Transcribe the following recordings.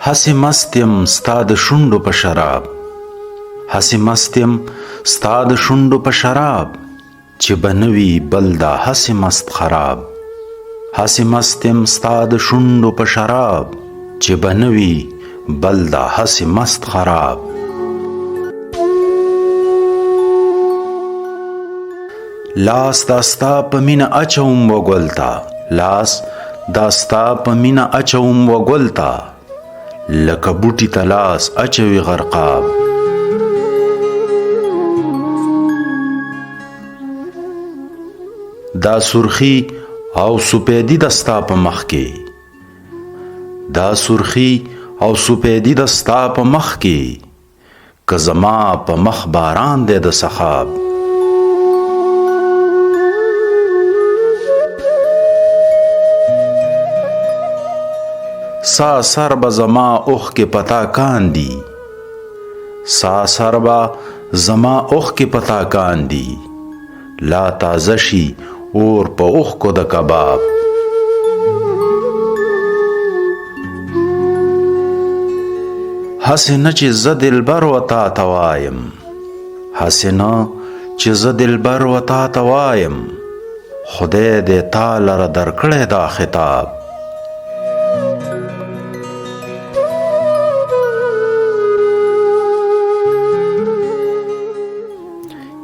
هسې مست یم ستا د شونډو په شراب، هسې مست یم ستا د شونډو په شراب، چې به نه وي بل دا هسې مست خراب. هسې مست یم ستا د شونډو په شراب، چې به نه وي بل دا هسې مست خراب. لاس دا ستا په مینه اچوم وګل ته، لاس دا ستا په مینه اچوم وګل ته، لکه بوټي ته لاس اچوي غرقاب. دا سرخي او سپیدي د ستا په مخ کې، دا سرخي او سپیدي د ستا په مخ کې، که زما په مخ باران دی د سخاب. سا سر به زما اوښکې پتا کاندي، سا سر به زما اوښکې پتا کاندي، لا تازه شي اور په اوښکو د کباب. هسې نه چې زه دلبر و تا ته وایم، هسې نه چې زه دلبر و تا ته وایم، خدای دې تا لره درکړی دا خطاب.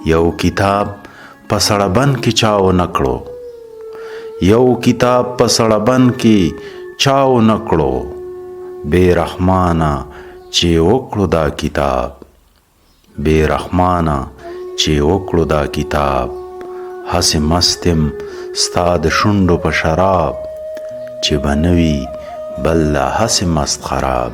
یو کتاب په سړبن کې چا ونه کړو، یو کتاب په سړبن کې چا ونه کړو، بې رحمانه چې وکړو دا کتاب، بې رحمانه چې وکړو دا کتاب. هسې مست یم ستا د شونډو په شراب، چې به نه وي بل لا هسې مست خراب.